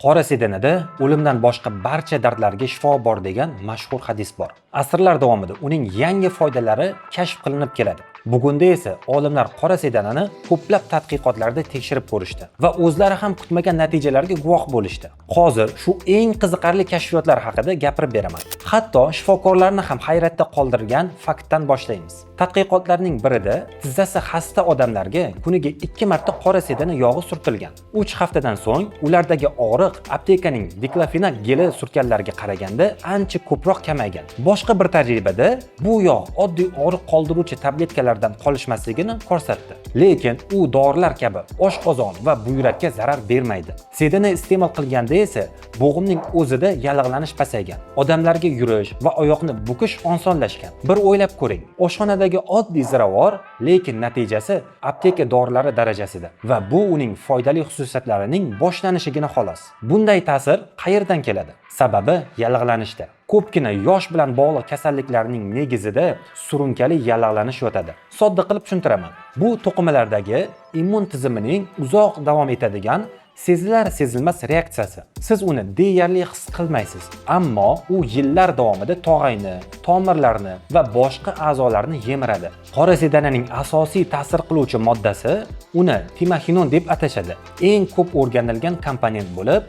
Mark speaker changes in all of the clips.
Speaker 1: Qora sedanada o'limdan boshqa barcha dardlarga shifo bor degan mashhur hadis bor. Asrlar davomida uning yangi foydalari kashf qilinib keladi. Bugunda esa olimlar qora sedanani ko'plab tadqiqotlarda tekshirib ko'rishdi va o'zlari ham kutmagan natijalarga guvoh bo'lishdi. Hozir shu eng qiziqarli kashfiyotlar haqida gapirib beraman. Hatto shifokorlarni ham hayratda qoldirgan faktdan boshlaymiz. Tadqiqotlarning birida tizzasi xasta odamlarga kuniga 2 marta qora sedana yog'i surtilgan. 3 haftadan so'ng ulardagi og'riq aptekaning diklofenak geli surtganlarga qaraganda ancha ko'proq kamaygan. Boshqa bir tajribada bu yog' oddiy og'riq qoldiruvchi tabletkalardan qolishmasligini ko'rsatdi. Lekin u dorilar kabi oshqozon va buyrakka zarar bermaydi. Sedana iste'mol qilganda esa bo'g'imning o'zida yallig'lanish pasaygan. Odamlarga yurish va oyoqni bukish osonlashgan. Bir o'ylab ko'ring. Oshxonadagi oddiy ziravor, lekin natijasi apteka dorilari darajasida va bu uning foydali xususiyatlarining boshlanishigina xolos. Bunday ta'sir qayerdan keladi? Sababi yallig'lanishda. Ko'pgina yosh bilan bog'liq kasalliklarning negizida surunkali yallig'lanish yotadi. Sodda qilib tushuntiraman. Bu to'qimalardagi immun tizimining uzoq davom etadigan sezilar sezilmas reaksiyasi. Siz uni deyarli his qilmaysiz, ammo u yillar davomida tog'ayni, tomirlarni va boshqa a'zolarni yemiradi. Qora sedananing asosiy ta'sir qiluvchi moddasi, uni timaxinon deb atashadi. Eng ko'p o'rganilgan komponent bo'lib,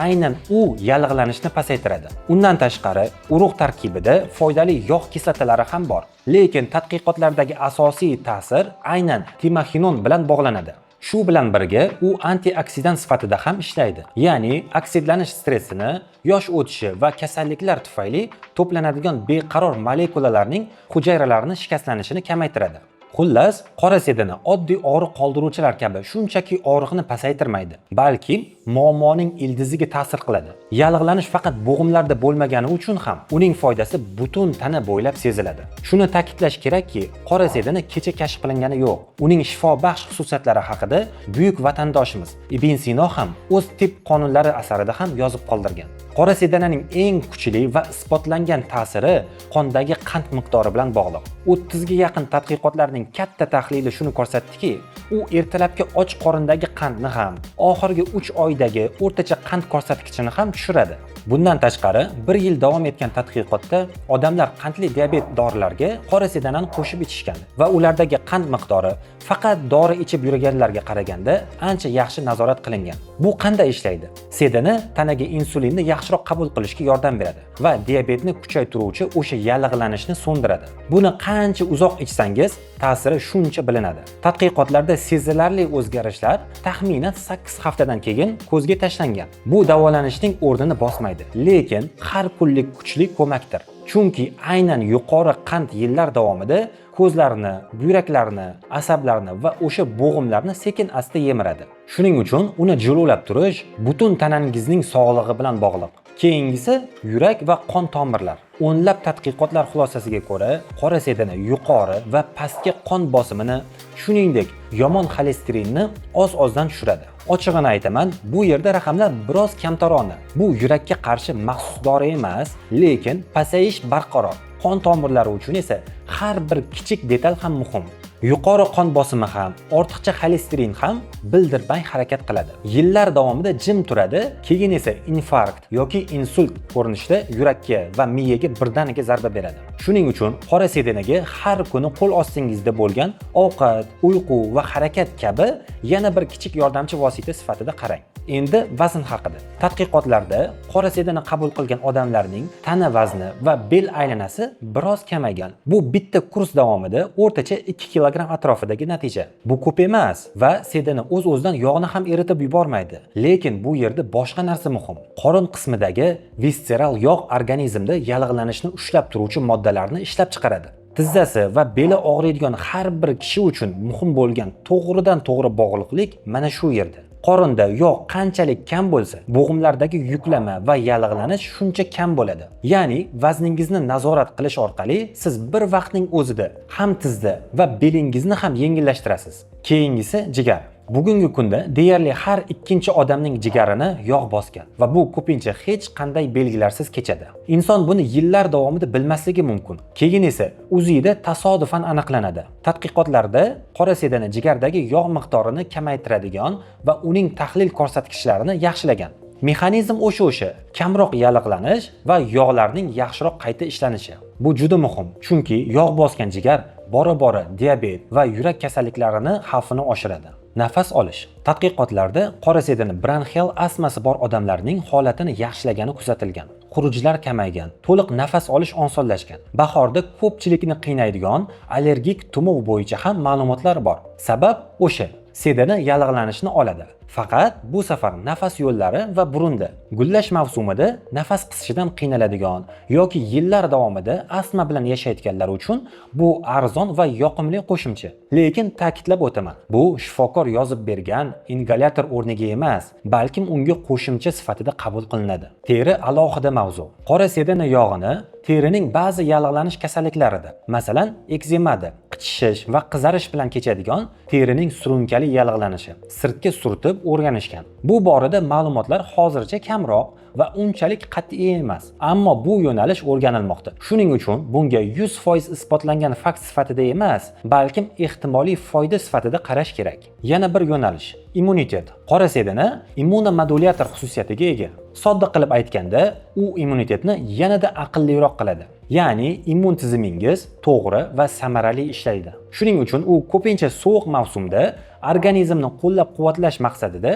Speaker 1: aynan u yallig'lanishni pasaytiradi. Undan tashqari, urug' tarkibida foydali yog' kislotalari ham bor. Lekin tadqiqotlardagi asosiy ta'sir aynan timaxinon bilan bog'lanadi. Shu bilan birga u antioksidant sifatida ham ishlaydi. Ya'ni oksidlanish stressini, yosh o'tishi va kasalliklar tufayli to'planadigan beqaror molekulalarning hujayralarni shikastlanishini kamaytiradi. Xullas, qora sedana oddiy og'riq qoldiruvchilar kabi shunchaki og'riqni pasaytirmaydi, balki muammoning ildiziga ta'sir qiladi. Yallig'lanish faqat bo'g'imlarda bo'lmagani uchun ham uning foydasi butun tana bo'ylab seziladi. Shuni ta'kidlash kerakki, qora sedana kecha kashf qilingani yo'q. Uning shifobaxsh xususiyatlari haqida buyuk vatandoshimiz Ibn Sino ham o'z Tib qonunlari asarida ham yozib qoldirgan. Qora sedananing eng kuchli va isbotlangan ta'siri qondagi qand miqdori bilan bog'liq. 30 ga yaqin tadqiqotlarning katta tahlili shuni ko'rsatdiki, u ertalabki och qorindagi qandni ham, oxirgi 3 oydagi o'rtacha qand ko'rsatkichini ham tushiradi. Bundan tashqari, bir yil davom etgan tadqiqotda odamlar qandli diabet dorilarga qora sedanani qo'shib ichishgan va ulardagi qand miqdori faqat dori ichib yurganlarga qaraganda ancha yaxshi nazorat qilingan. Bu qanday ishlaydi? Sedana tanaga insulinni yaxshiroq qabul qilishga yordam beradi va diabetni kuchaytiruvchi o'sha yallig'lanishni so'ndiradi. Buni qancha uzoq ichsangiz, ta'siri shuncha bilinadi. Tadqiqotlarda sezilarli o'zgarishlar taxminan 8 haftadan keyin ko'zga tashlangan. Bu davolanishning o'rnini bosmaydi, lekin har kunlik kuchli ko'makdir. Chunki aynan yuqori qand yillar davomida ko'zlarni, buyraklarni, asablarni va o'sha bo'g'imlarni sekin asta yemiradi. Shuning uchun uni jilovlab turish butun tanangizning sog'lig'i bilan bog'liq. Keyingisi yurak va qon tomirlar. O'nlab tadqiqotlar xulosasiga ko'ra, qora sedana yuqori va pastki qon bosimini, shuningdek, yomon xolesterinni oz-ozdan tushiradi. Ochig'ini aytaman, bu yerda raqamlar biroz kamtarona. Bu yurakka qarshi maxsus dori emas, lekin pasayish barqaror. Qon tomirlari uchun esa har bir kichik detal ham muhim. Yuqori qon bosimi ham, ortiqcha xolesterin ham bildirmay harakat qiladi. Yillar davomida jim turadi, keyin esa infarkt yoki insult ko'rinishida yurakka va miyaga birdaniga zarba beradi. Shuning uchun qora sedanaga har kuni qo'l ostingizda bo'lgan ovqat, uyqu va harakat kabi yana bir kichik yordamchi vosita sifatida qarang. Endi vazn haqida. Tadqiqotlarda qora sedana qabul qilgan odamlarning tana vazni va bel aylanasi biroz kamaygan. Bu bitta kurs davomida o'rtacha 2 kg atrofidagi natija. Bu ko'p emas va sedana o'z-o'zidan yog'ni ham eritib yubormaydi. Lekin bu yerda boshqa narsa muhim. Qorin qismidagi visseral yog' organizmda yallig'lanishni ushlab turuvchi moddalarni ishlab chiqaradi. Tizzasi va beli og'riydigan har bir kishi uchun muhim bo'lgan to'g'ridan to'g'ri bog'liqlik mana shu yerda. Qorinda yog' qanchalik kam bo'lsa, bo'g'imlardagi yuklama va yallig'lanish shuncha kam bo'ladi. Ya'ni vazningizni nazorat qilish orqali siz bir vaqtning o'zida ham tizza va belingizni ham yengillashtirasiz. Keyingisi jigar. Bugungi kunda deyarli har ikkinchi odamning jigarini yog' bosgan va bu ko'pincha hech qanday belgilarsiz kechadi. Inson buni yillar davomida bilmasligi mumkin. Keyin esa UZIda tasodifan aniqlanadi. Tadqiqotlarda qora sedana jigardagi yog' miqdorini kamaytiradigan va uning tahlil ko'rsatkichlarini yaxshilagan. Mexanizm o'sha, kamroq yallig'lanish va yog'larning yaxshiroq qayta ishlanishi. Bu juda muhim, chunki yog' bosgan jigar bora bora diabet va yurak kasalliklarini xavfini oshiradi. Nafas olish. Tadqiqotlarda qora sedana bronxial astmasi bor odamlarning holatini yaxshilagani kuzatilgan. Xurujlar kamaygan, to'liq nafas olish osonlashgan. Bahorda ko'pchilikni qiynaydigan allergik tumov bo'yicha ham ma'lumotlar bor. Sabab o'sha: sedana yallig'lanishni oladi. Faqat bu safar nafas yo'llari va burunda. Gullash mavsumida nafas qisishidan qiynaladigan yoki yillar davomida astma bilan yashayotganlar uchun bu arzon va yoqimli qo'shimcha. Lekin ta'kidlab o'taman, bu shifokor yozib bergan ingalyator o'rniga emas, balkim unga qo'shimcha sifatida qabul qilinadi. Teri alohida mavzu. Qora sedana yog'ini terining ba'zi yallig'lanish kasalliklarida, masalan, ekzemada, qichishish va qizarish bilan kechadigan terining surunkali yallig'lanishi, sirtga surtib o'rganishgan. Bu borada ma'lumotlar hozircha kamroq va unchalik qat'iy emas, ammo bu yo'nalish o'rganilmoqda. Shuning uchun bunga 100% isbotlangan fakt sifatida emas, balkim ehtimoliy foyda sifatida qarash kerak. Yana bir yo'nalish: immunitet. Qora sedana immunomodulyator xususiyatiga ega. Sodda qilib aytganda, u immunitetni yanada aqlliroq qiladi. Ya'ni immun tizimingiz to'g'ri va samarali ishlaydi. Shuning uchun u ko'pincha sovuq mavsumda organizmni qo'llab-quvvatlash maqsadida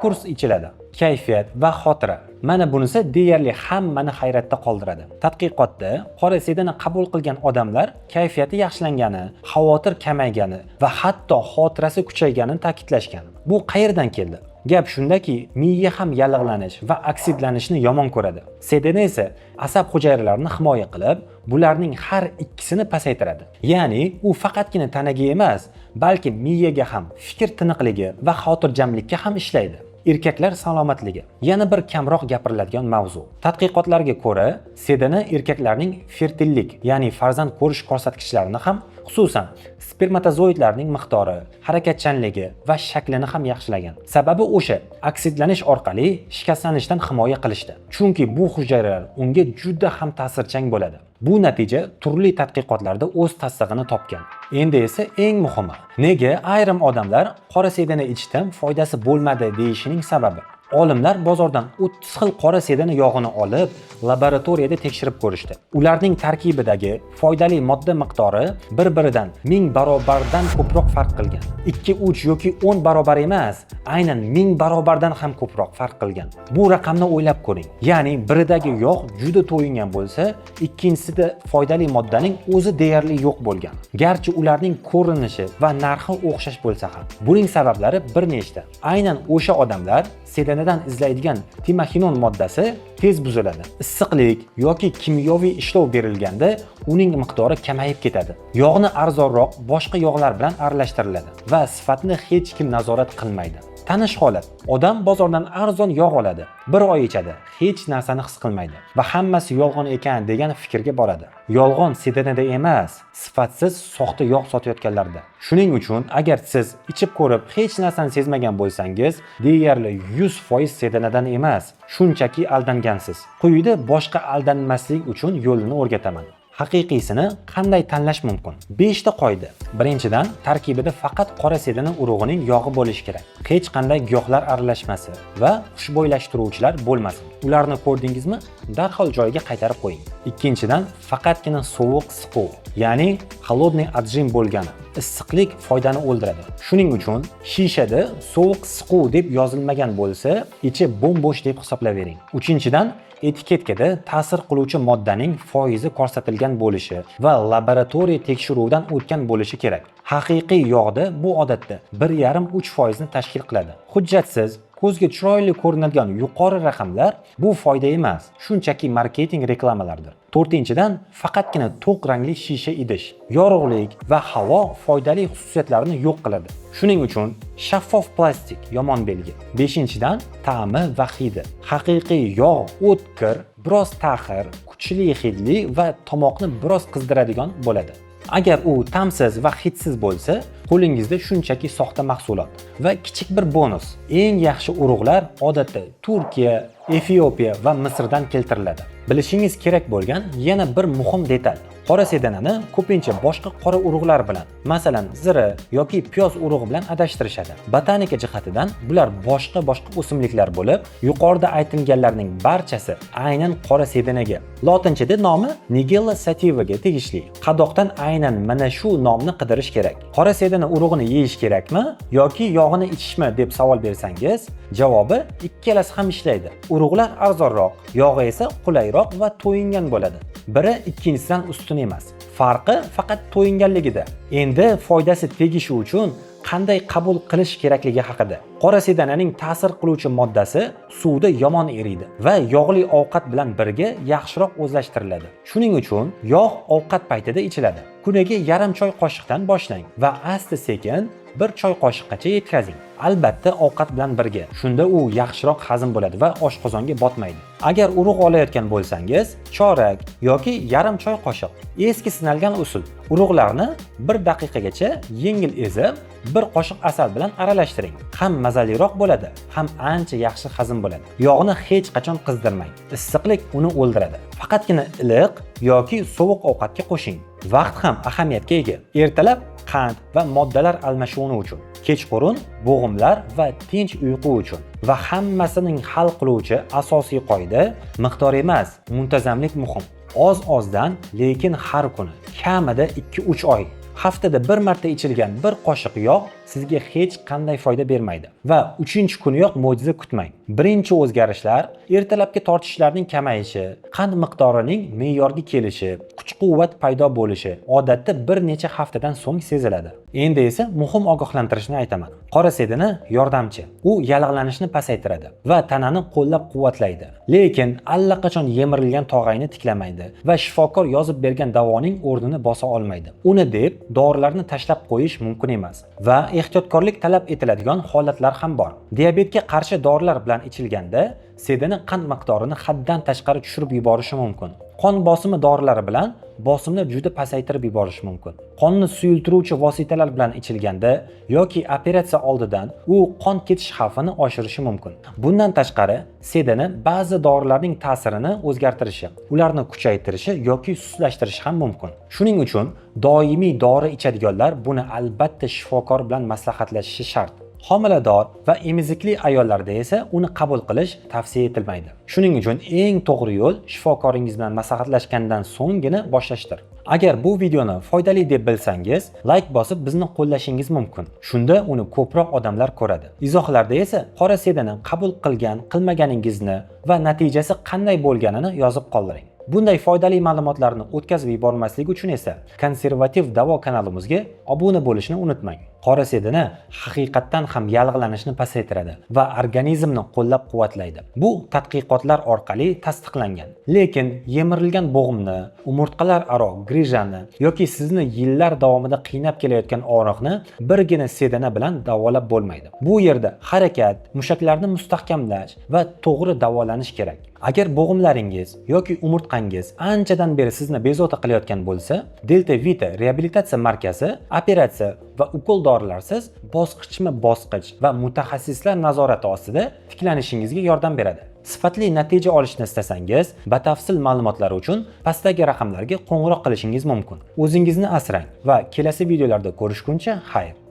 Speaker 1: kurs ichiladi. Kayfiyat va xotira. Mana bunisi deyarli hammani hayratda qoldiradi. Tadqiqotda qora sedana qabul qilgan odamlar kayfiyati yaxshilangani, xavotir kamaygani va hatto xotirasi kuchayganini ta'kidlashgan. Bu qayerdan keldi? Gap shundaki, miya ham yallig'lanish va oksidlanishni yomon ko'radi. Sedana esa asab hujayralarini himoya qilib, bularning har ikkisini pasaytiradi. Ya'ni u faqatgina tanaga emas, balki miyaga ham, fikr tiniqligi va xotirjamlikka ham ishlaydi. Erkaklar salomatligi yana bir kamroq gapiriladigan mavzu. Tadqiqotlarga ko'ra, sedana erkaklarning fertillik, ya'ni farzand ko'rish ko'rsatkichlarini ham, xususan, spermatozoidlarning miqdori, harakatchanligi va shaklini ham yaxshilagan. Sababi o'sha oksidlanish orqali shikastlanishdan himoya qilishda. Chunki bu hujayralar unga juda ham ta'sirchan bo'ladi. Bu natija turli tadqiqotlarda o'z tasdig'ini topgan. Endi esa eng muhimi: nega ayrim odamlar qora sedana ichdim, foydasi bo'lmadi deyishining sababi. Olimlar bozordan 30 xil qora sedana yog'ini olib, laboratoriyada tekshirib ko'rishdi. Ularning tarkibidagi foydali modda miqdori bir-biridan 1000 barobardan ko'proq farq qilgan. 2, 3 yoki 10 barobar emas, aynan 1000 barobardan ham ko'proq farq qilgan. Bu raqamni o'ylab ko'ring. Ya'ni biridagi yog' juda to'yingan bo'lsa, ikkinchisida foydali moddaning o'zi deyarli yo'q bo'lgan. Garchi ularning ko'rinishi va narxi o'xshash bo'lsa ham. Buning sabablari bir nechta. Aynan o'sha odamlar sedanadan izlaydigan timaxinon moddasi tez buziladi. Issiqlik yoki kimyoviy ishlov berilganda uning miqdori kamayib ketadi. Yog'ni arzonroq boshqa yog'lar bilan aralashtiriladi va sifatni hech kim nazorat qilmaydi. Tanish holat. Odam bozordan arzon yog' oladi. Bir oy ichadi, hech narsani his qilmaydi va hammasi yolg'on ekan degan fikrga boradi. Yolg'on sedanada emas, sifatsiz soxta yog' sotayotganlarda. Shuning uchun agar siz ichib ko'rib hech narsani sezmagan bo'lsangiz, deyarli 100% sedanadan emas, shunchaki aldangansiz. Quyida boshqa aldanmaslik uchun yo'lini o'rgataman. Haqiqiysini qanday tanlash mumkin? 5 ta qoida. Birinchidan, tarkibida faqat qora sedana urug'ining yog'i bo'lishi kerak. Hech qanday giyohlar aralashmasi va xushbo'ylashtiruvchilar bo'lmasin. Ularni ko'rdingizmi, darhol joyiga qaytarib qo'ying. Ikkinchidan, faqatgina sovuq siquv, ya'ni холодный отжим bo'lgani. Issiqlik foydani o'ldiradi. Shuning uchun shishada sovuq siquv deb yozilmagan bo'lsa, ichi bo'm-bo'sh deb hisoblayvering. Uchinchidan, etiketkada ta'sir qiluvchi moddaning foizi ko'rsatilgan bo'lishi va laboratoriya tekshiruvidan o'tgan bo'lishi kerak. Haqiqiy yog'da bu odatda 1,5-3 foizni tashkil qiladi. Hujjatsiz, ko'zga chiroyli ko'rinadigan yuqori raqamlar bu foyda emas, shunchaki marketing reklamalardir. To'rtinchidan, faqatgina to'q rangli shisha idish. Yorug'lik va havo foydali xususiyatlarni yo'q qiladi. Shuning uchun shaffof plastik yomon belgi. Beshinchidan, ta'mi va hidi. Haqiqiy yog' o'tkir, biroz taxir, kuchli hidli va tomoqni biroz qizdiradigan bo'ladi. Agar u ta'msiz va hidsiz bo'lsa, qo'lingizda shunchaki soxta mahsulot. Va kichik bir bonus. Eng yaxshi urug'lar odatda Turkiya, Efiopiya va Misrdan keltiriladi. Bilishingiz kerak bo'lgan yana bir muhim detal. Qora sedanani ko'pincha boshqa qora urug'lar bilan, masalan, zira yoki piyoz urug'i bilan adashtirishadi. Botanika jihatidan bular boshqa-boshqa o'simliklar bo'lib, yuqorida aytilganlarning barchasi aynan qora sedanaga, lotinchada nomi Nigella sativaga tegishli. Qadoqdan aynan mana shu nomni qidirish kerak. Qora sedana urug'ini yeyish kerakmi yoki yog'ini ichishmi deb savol bersangiz, javobi ikkalasi ham ishlaydi. Urug'lar arzonroq, yog'i esa qulayroq va to'yingan bo'ladi. Biri ikkinchisidan ustun emas. Farqi faqat to'yinganligida. Endi foydasi tegishi uchun qanday qabul qilish kerakligi haqida. Qora sedananing ta'sir qiluvchi moddasi suvda yomon eriydi va yog'li ovqat bilan birga yaxshiroq o'zlashtiriladi. Shuning uchun yog' ovqat paytida ichiladi. Kuniga yarim choy qoshiqdan boshlang va asta-sekin bir choy qoshiqqacha yetkazing. Albatta, ovqat bilan birga. Shunda u yaxshiroq hazm bo'ladi va oshqozonga botmaydi. Agar urug' olayotgan bo'lsangiz, chorak yoki yarim choy qoshiq. Eski sinalgan usul. Urug'larni bir daqiqagacha yengil ezib, bir qoshiq asal bilan aralashtiring. Ham mazaliroq bo'ladi, ham ancha yaxshi hazm bo'ladi. Yog'ni hech qachon qizdirmang. Issiqlik uni o'ldiradi. Faqatgina iliq yoki sovuq ovqatga qo'shing. Vaqt ham ahamiyatga ega. Ertalab qand va moddalar almashuvi uchun, kechqurun bo'g'imlar va tinch uyqu uchun. Va hammasining hal qiluvchi asosiy qoida: miqdor emas, muntazamlik muhim. Oz-ozdan, lekin har kuni, kamida 2-3 oy. Haftada bir marta ichilgan bir qoshiq yog' sizga hech qanday foyda bermaydi va 3-kuniyoq mo'jiza kutmang. Birinchi o'zgarishlar: ertalabki tortishlarning kamayishi, qand miqdorining me'yorga kelishi, kuch-quvvat paydo bo'lishi odatda bir necha haftadan so'ng seziladi. Endi esa muhim ogohlantirishni aytaman. Qora sedana yordamchi. U yallig'lanishni pasaytiradi va tanani qo'llab-quvvatlaydi. Lekin allaqachon yemirilgan tog'ayni tiklamaydi va shifokor yozib bergan davoning o'rnini bosa olmaydi. Uni deb dorilarni tashlab qo'yish mumkin emas va ehtiyotkorlik talab etiladigan holatlar ham bor. Diabetga qarshi dorilar bilan ichilganda sedana qand miqdorini haddan tashqari tushirib yuborishi mumkin. Qon bosimi dorilari bilan bosimni juda pasaytirib yuborishi mumkin. Qonni suyultiruvchi vositalar bilan ichilganda yoki operatsiya oldidan u qon ketish xavfini oshirishi mumkin. Bundan tashqari, sedana ba'zi dorilarning ta'sirini o'zgartirishi, ularni kuchaytirishi yoki suslashtirishi ham mumkin. Shuning uchun doimiy dori ichadiganlar buni albatta shifokor bilan maslahatlashishi shart. Homilador va emizikli ayollarda esa uni qabul qilish tavsiya etilmaydi. Shuning uchun eng to'g'ri yo'l shifokoringiz bilan maslahatlashgandan so'nggina boshlashdir. Agar bu videoni foydali deb bilsangiz, layk bosib bizni qo'llashingiz mumkin. Shunda uni ko'proq odamlar ko'radi. Izohlarda esa qora sedani qabul qilgan, qilmaganingizni va natijasi qanday bo'lganini yozib qoldiring. Bunday foydali ma'lumotlarni o'tkazib yubormaslik uchun esa Konservativ davo kanalimizga obuna bo'lishni unutmang. Qora sedana haqiqatdan ham yallig'lanishni pasaytiradi va organizmni qo'llab-quvvatlaydi. Bu tadqiqotlar orqali tasdiqlangan. Lekin yemirilgan bo'g'imni, umurtqalar aro grijani yoki sizni yillar davomida qiynab kelayotgan og'riqni birgina sedana bilan davolab bo'lmaydi. Bu yerda harakat, mushaklarni mustahkamlash va to'g'ri davolanish kerak. Agar bo'g'imlaringiz yoki umurtqangiz anchadan beri sizni bezovta qilayotgan bo'lsa, Delta Vita reabilitatsiya markazi operatsiya va ukol dorilarsiz bosqichma-bosqich va mutaxassislar nazorati ostida tiklanishingizga yordam beradi. Sifatli natija olishni istasangiz, batafsil ma'lumotlar uchun pastdagi raqamlarga qo'ng'iroq qilishingiz mumkin. O'zingizni asrang va kelasi videolarda ko'rishguncha xayr.